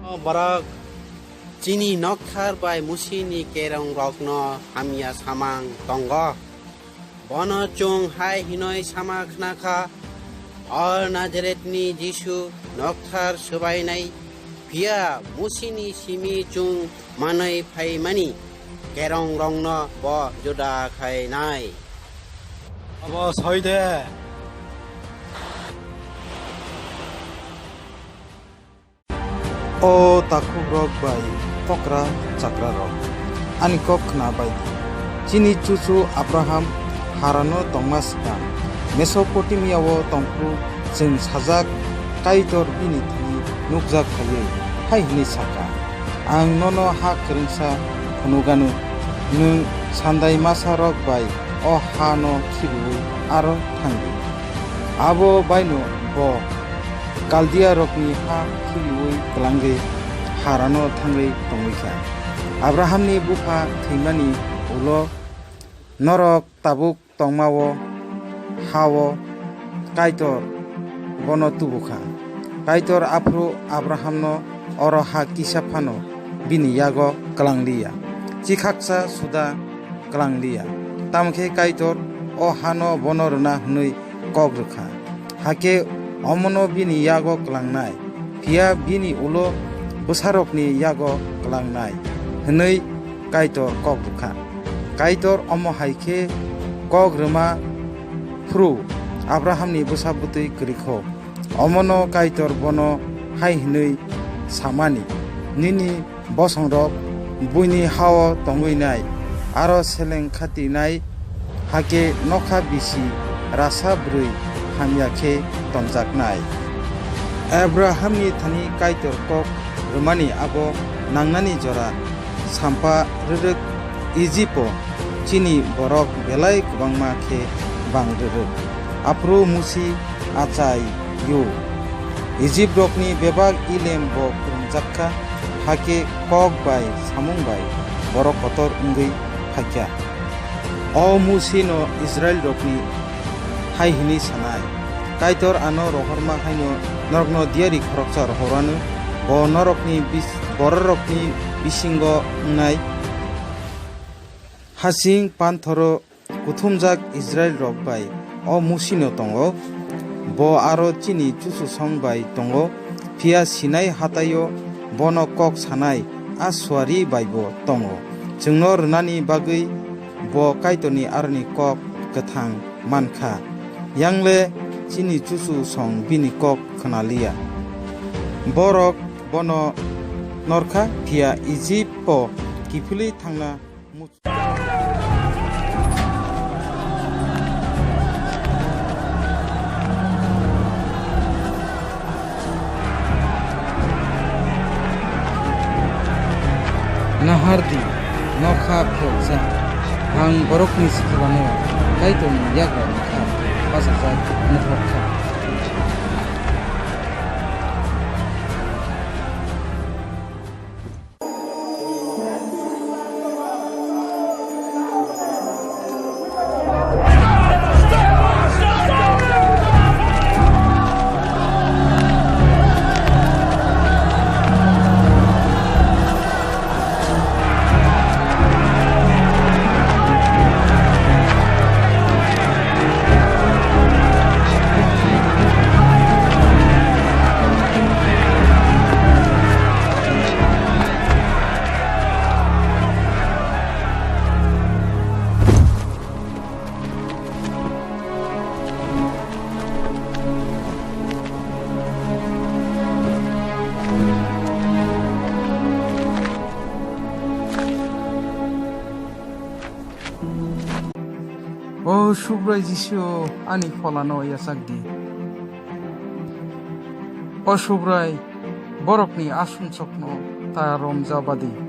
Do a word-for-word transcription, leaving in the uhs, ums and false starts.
Borok chini nokthar bai Musini kerongrokno hamya samang tongo. Bono chwng hai hinwi sama khna kha, "O Nazaretni Jisu nokthar swbainai, phiya Musini simi chwng manwi phaimani kerongrokno bo juda khainai." Abo soi de. O takhukrok bai okra chakrarok, ani kok khna bai di. Chini chuchu Abraham Harano tongma swkang, Mesopotamia-o tongphuru chwng sajak Kaitor bini thani nukjak phaiwi hai hwnwi sakha, "Ang nono ha kwrwngsa phunukganu, nwng sandai masarok bai o hano khibiui aro thang di." Abo baino bo Kaldiarokni ha khibiui kwlangwi Harano thangwi tongwi kha. Abrahamni bupha thwimani ulo norok tabuk tongma-o ha-o Kaitor bono tubu kha. Kaitor aphuru Abrahamno oro ha kisa phano bini yago kwlang li ya, chikhaksa suda kwlang li ya. Tamo khe Kaitor o hano bono rwna hwnwi kok rw kha. Hakhe omono bini yago kwlangnai, phiya bini ulo bwsarokni yago kwlangnai hwnwi Kaitor kok rw kha. Kaitor omo hai khe kok rwma phuru Abrahamni bwsa bwtwi kwrwi kho. Omono Kaitor bono hai hwnwi samani, "Nini bosongrok buini ha-o tongwi nai, aro seleng khatinai, hakhe nokha bisi rasa bwrwi hamya khe tonjaknai." Abrahamni thani Kaitor kok rwmani abo nangnani jora sampha rwrwk. Ijipo chini borok belai kwbangma khe bang rwrwk. Aphuru Musi achai-o. Ijiprokni bebak ilem bo kwrwngjak kha, hakhe kok bai samung bai borok kotor wngwi phai kha. O Musino Israilrokni hai hwnwi sanai, "Kaitor ano rohorma haino norokno diyari khoroksa rohor anw, bo norokni bis-, bororokni bisingo wngnai." Hasing panthoro kuthumjak Israilrok bai o Musino tongo. Bo aro chini chuchusong bai tongo, phiya Sinai hatai-o bono kok sanai a suari baibo tongo. Chwngno rwnani bagwi bo Kaitorni aroni kok kwthang man kha. Yangle chini chuchusong bini kok khna li ya. Borok bono nor kha, phiya Ijipo kiphilwi thangna Nahar di, nokha phiyokjak. Ang borokni sikilano Kaitorni yago wngkha, bachajak nukhorkha. O Subrai Jisu, ani pholano yachak di. O Subrai, borokni asumsokno ta romjabadi.